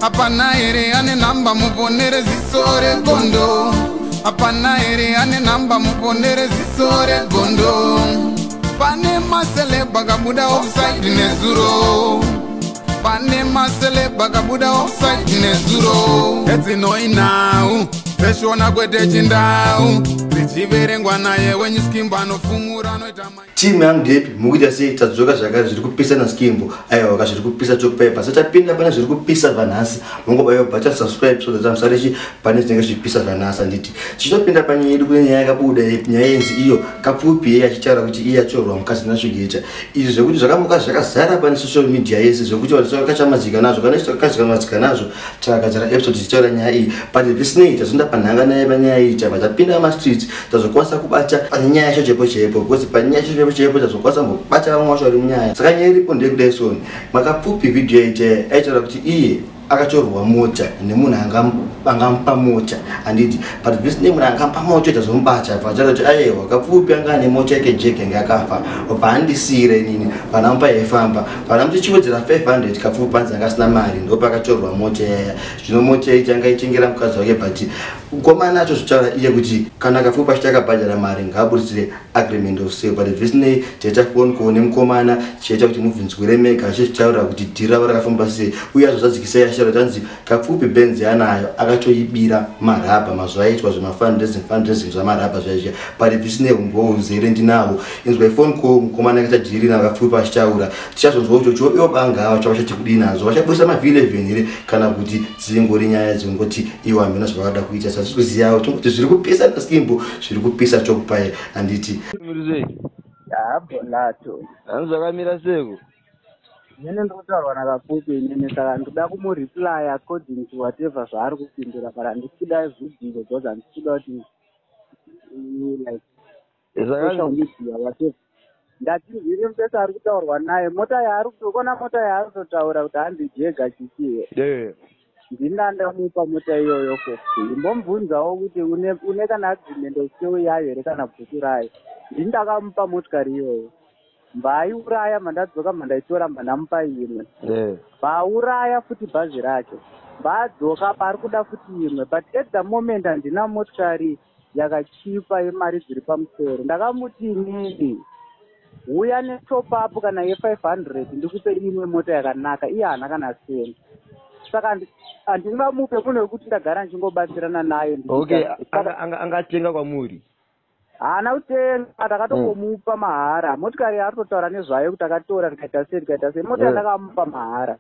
Hapana here ane nhamba muponere ziso regondo? Hapana here ane nhamba muponere ziso regondo? Pane maceleb akabuda offside nezuro. Pane maceleb akabuda offside nezuro. Edzinoi nhau dzeshona kwete chindau dzichiverengwa naye wenyu Skimbo anofumura anoita. Timu yangu ndepi? Mukuita sei? Tadzoka zvakare, zviri kupisa naSkimbo. Aiwa, zviri kupisa chokupepa. Satapinda pane zviri kupisa zvanhasi, mungobaiwa button subscribe so that musarechi pane zvinenge zvichipisa zvanhasi. Handiti tichitopinda panyaya yedu? Kune nyaya yakabuda, nyaya yenzi iyo Kapfupi yeye achitaura kuti iye atorwa mukadzi naSvigeta. Izvi zvekuti zvakamuka zvakazara pane social media yese, zvekuti vanhu takachamadzika nazvo. Kana isu takachamadzika nazvo, takagadzira episode tichitaura nyaya iyi. But zvisinei, tazonda panhanga naye panyaya iyi, tabva tapinda mumastreets, tazokwanisa kubata pane nyaya yacho chaipo chaipo, because panyaya yacho chaipo chaipo tazokwanisa kumbobata vamwe vacho vari munyaya. Saka nyaya iripo ndeyekudai soni Makapfupi vhidhiyo yaita aitaura kuti iye akatorwa mota nemunhu angamupa mota, handiti? But zvisinei, munhu angamupa mota tazomubata, bva kuti aiwa, Kapfupi anga ane mota yake Jaguar yange akafa, bva andisiyira inini, vanamupa yaifamba, vanamuti chiwedzera 500. Kapfupi panzi anga asina mari, ndopakatorwa mota yaya. Zvino mota yaiti anga itengera mukadzi wake, but mukomana achozvitaura iye kuti kana Kapfupi achiti akabhadhara mari, ngaaburitsire agreement of sale. But zvisinei, taita phone call nemukomana, tichaita kuti mubvunzwire mega achizvitaura kuti dhiri ravo rakafamba sei, uye azozadzikisai achitaura kuti anzi Kapfupi Benzi anayo akatoibira marabha mazuva aitwa zvemafundraising, fundraising zvamarabha zvaizvia. But zvisinei, umbowo uzere ndinawo. Inzwai phone call mukomana akaita dhiri naKapfupi achitaura. Tichazonzwa kuti ivo banga vacho vachati kudii nazvo, vachabudisa maV11 here kana kuti dzingori nyaya dzingoti iwo hamena zvavada kuita. Satisi kuzivawo, tongoti zviri kupisa naSkimbo, zviri kupisa chokupai, handiti? Muri sei? Habolato. Hanzi zvakamira seko? Inini ndiri kutaurwa naKapfupi inini, saka ndoda kumureply according to whatever zvaari kupindura, but handisi kuda vhidhiyo because handisi kuda kuti like social media whatever. Ndati ndiri mupesa ari kutaurwa naye, mota yaari kuona, mota yaari kutotaura kuti hanzi Jaguar chichii, ndina ndamupa mota iyoyo for free. Imbomubvunzawo kuti une kana agreement of sale yayo here kana bhuku rayo. Ndini ndakamupa motikari iyoyo, mbaiuraya, mandadzoka, mandaitora, mbandamupa imwe. Vauraya futi bhazi racho, mbadzoka paari kuda futi imwe, but at the moment handina motikari yakachipa yemari dziri pamusoro. Ndakamuti inini uya netop up kana ye500 ndikupe imwe mota yakanaka. Iye haana kana sendi, saka handingamupe munhu wekuti ndagara ndichingobatsirana naye. Okay, angatenga kwamuri? Haana kutenga, takatongomupa mahara motikari yaari kutotaura nezvayo kuti akatora, tikaita sei, tikaita sei. Mota yandakamupa mahara,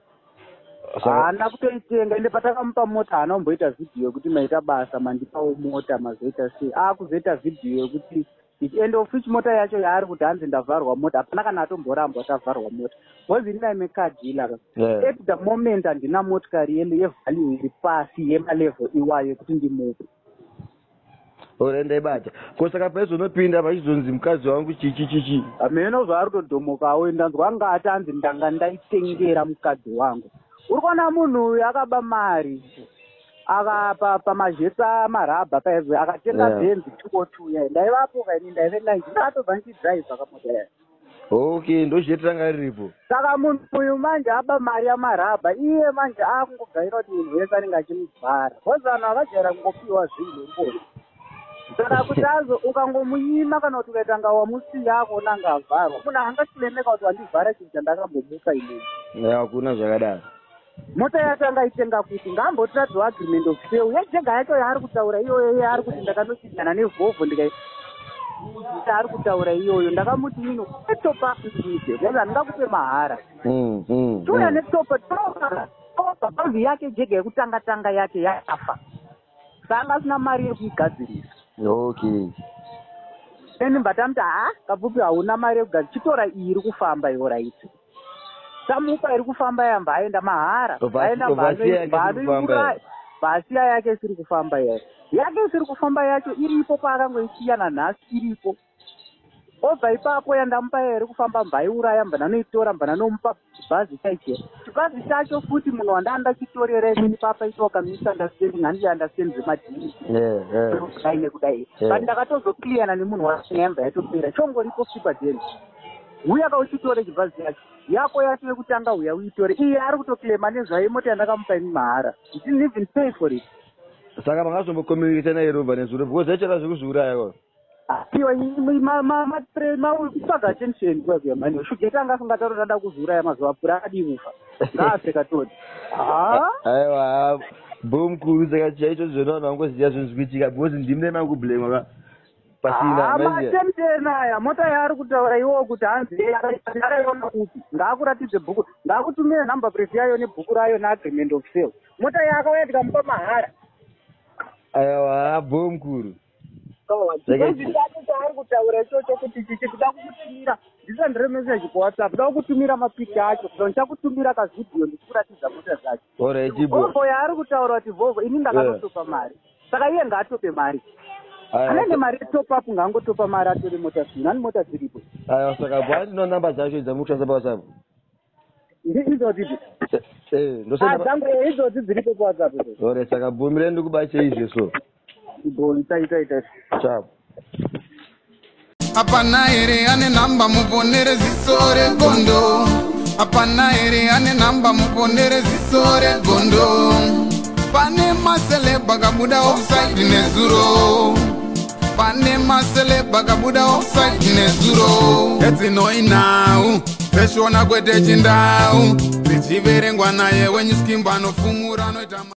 haana kutoitenga. Ende patakamupa mota haana kumboita vhidhiyo yekuti maita basa mandipawo mota, mazoita sei. Aakuzoita vhidhiyo yekuti end of which mota yacho yaari kuti hanzi ndavharwa mota, hapana kana atomborambwa tavharwa mota, because ini I'm a car dealer. At the moment handina motikari yevalue iri pasi yemalevel iwayo yekuti ndimupe. Ore, ndaibata ko. Saka paizonopinda pachizonzi mukadzi wangu chichi chichi? Hameno zvaari kutodhomokawo. Ndanzwa ngati hanzi ndanga ndaitengera mukadzi wangu. Uri kuona munhu uyu akaba mari akapa pamazhetsa marabha paizwe akatenga Benzi 202 yayo. Ndaivapo kaini, ndaive 9, ndakatobva ndichidhiraivha kamota yayo. Okay, ndozheti ranga riripo. Saka munhu uyu manje aba mari yamarabha. Iye manje akungogaira kuti munhu wese anenge achimubhara, because vanhu havajaira kungopiwa zvinhu uri. Saka kuti azo ukangomunyima kana kuti ukaita nga wamusiya akuona nga avharwa, munhu angachiremeka kuti wandivhara chinhu chandakambomupa inini. Hakuna zvakadaro. Mota yacho angaitenga kuti ngaambotiradzawo agreement of sale yeJaguar yacho yaari kutaura iyoyo, yaari kuti ndakanochinjana neVolvo. Ndikai ari kutaura iyoyo, ndakamuti nini netop up ndiite because handingakupe mahara. Touya netop topa bhazi yake Jaguar yekutanga tanga yake yafa, saka asina mari yekuigadzirisa. Then mbatamuti, "Ha, Kapfupi, hauna mari yekugadzira, chitora iyi iri kufamba iwo." Right, tamupa iri kufamba yamba aenda mahara. Aenda. Obvasiya yake isiri kufamba here? Bhasiya yake isiri kufamba yayo, yake isiri kufamba yacho iripo paakangoisiya nanhasi iripo. Obva ipapo yandamupa iya iri kufamba mbaiuraya, mba ndanoitora, mba ndanomupa chibhazi chaicho. Chibhazi chacho futi munhu wandanga ndachitorera inini papaitwa kamisunderstanding, handii understand zvemadhiri kudai nekudai. But ndakatozoclearana nemunhu wacho, nyaya yambva yatopera, chongoripo futi padeni. Uya kauchitore chibhazi chacho yako yacho yekutanga, uya uitore. Iye ari kutoclaima nezvayo mota yandakamupa ini mahara. He didn't even pay for it. Saka makazombokommunicata naye robva nezuro, because aichada zvekuzviuraya ko? Iwa kutsvaga attention kwakuya mani. Shugeta anga asingatauri kuti ada kuzviuraya mazuva apfuura, akadii kufa? Ngaafe katoti ha. Aiwa, bo mukuru, saka chaicho zvona vanhu vangoziva zvinhu zvikuitika, because ndimi makublemwa ka pasina. Matension aya. Mota yaari kutaura iwowo kuti hanzi akaiona kupi, ngaakuratidze bhuku, ngaakutumire number plate yayo nebhuku rayo neagreement of sale. Mota yaakauya tikamupa mahara. Aiwa, bo mukuru. Chibhazi chacho chaari kutaura ichocho kuti chichi, kuda kukutumira, ndisandire message kuWhatsApp, kuda kukutumira mapicha acho, kuda ndichakutumira kavhidhiyo ndichikuratidza mota dzacho. Alright, bo. Volvo yaari kutaura kuti Volvo, ini ndakatotopa mari, saka iye ngaatope mari. Anene mari yetop up, ngaangotopa mari atore mota zvino, ani mota dziripo. Aiwa, saka bo, andino namba dzacho dzamukushandisa paWhatsApp. Idzodzi idzi? Eh, ndosenda. Dzangu idzodzi dziripo paWhatsApp idzo. Alright, saka bo, mirei ndikubache izve so. Bo, ita ita ita. Chap. Hapana here ane namba muponere ziso regondo? Hapana here ane namba muponere ziso regondo? Pane maceleb akabuda offside nezuro, pane maceleb akabuda offside nezuro. Edzinoinhau dzeshona kwete chindau, dzichiverengwa naye wenyuskimbo anofumura anoita.